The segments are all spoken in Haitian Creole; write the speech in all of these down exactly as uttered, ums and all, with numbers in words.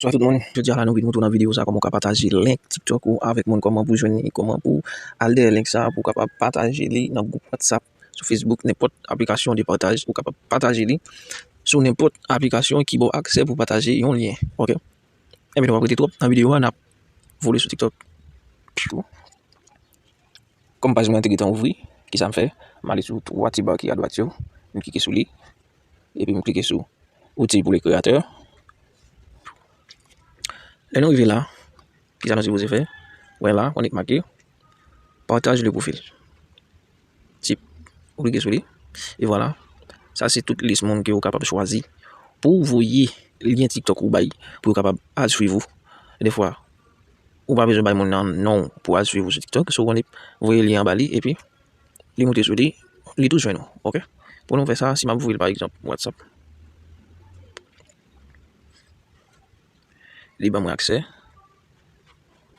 Bonswa tout moun, jodi a la nou vin moutre w nan videyo sa kòman w ka pataje link TikTok ou avèk moun, kòman pou jwenn li, kòman pou al dèyè link sa pou w kapab pataje li nan gwoup WhatsApp, sou Facebook, nenpòt aplikasyon de pataj ou kapab pataje li sou nenpòt aplikasyon ki ba w aksè pou pataje yon lyen, oke? Ebyen, nou p ap rete twòp nan videyo a, n ap vole sou TikTok. Kòm paj mwen te gentan ouvri, kisa m fè? M ale sou twa ti ba ki adwat yo, m klike sou li, epi m klike sou outil pou le kreyatè. Lè nou rive la, kisa nou sipoze fè? Wè la, konnen ki make partage le profil. Tip, ou klike sou li, e vwala. Sa se tout lis moun ke ou kapab chwazi pou w voye lyen TikTok ou bay, pou yo kapab al swiv ou. Defwa, ou pa bezwen bay moun nan non w pou al swiv ou sou TikTok. So, ou konnen, voye lyen an ba li, epi li moute sou li, li tou jwenn ou, oke? Pou nou fè sa, si m ap voye l, pa egzanp, WhatsApp, li ban mwen aksè,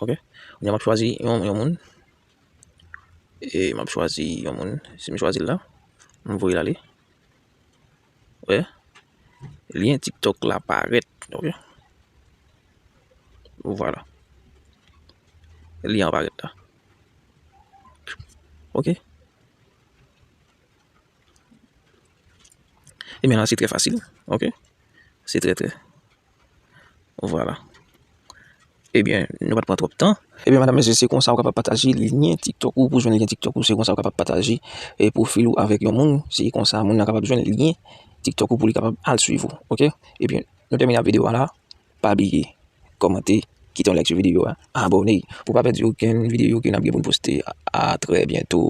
oke? Kounye a, m ap chwazi yon, yon moun. E m ap chwazi yon moun. Si m chwazi l la, m voye l ale. Wè. Lyen TikTok la parèt. Oke. Vwala. Lyen an parèt la. Oke. Ebyen la, se trè fasil. Oke. Se trè, trè. Vwala. Ebyen, nou pa t pran twòp tan. Ebyen, medam, mesye, se konsa ou kapab pataje lyen TikTok ou, pou jwenn lyen TikTok ou, se konsa ou kapab pataje, e, pwofil ou avèk yon moun, se konsa moun nan kapab jwenn lyen TikTok ou pou li kapab al swiv ou, oke? Ebyen, nou tèmine ak videyo a la, pa bliye kòmante, kite yon like sou videyo a, abòne pou pa pèdi okenn videyo ke n ap gen pou n poste. A, a trè byento.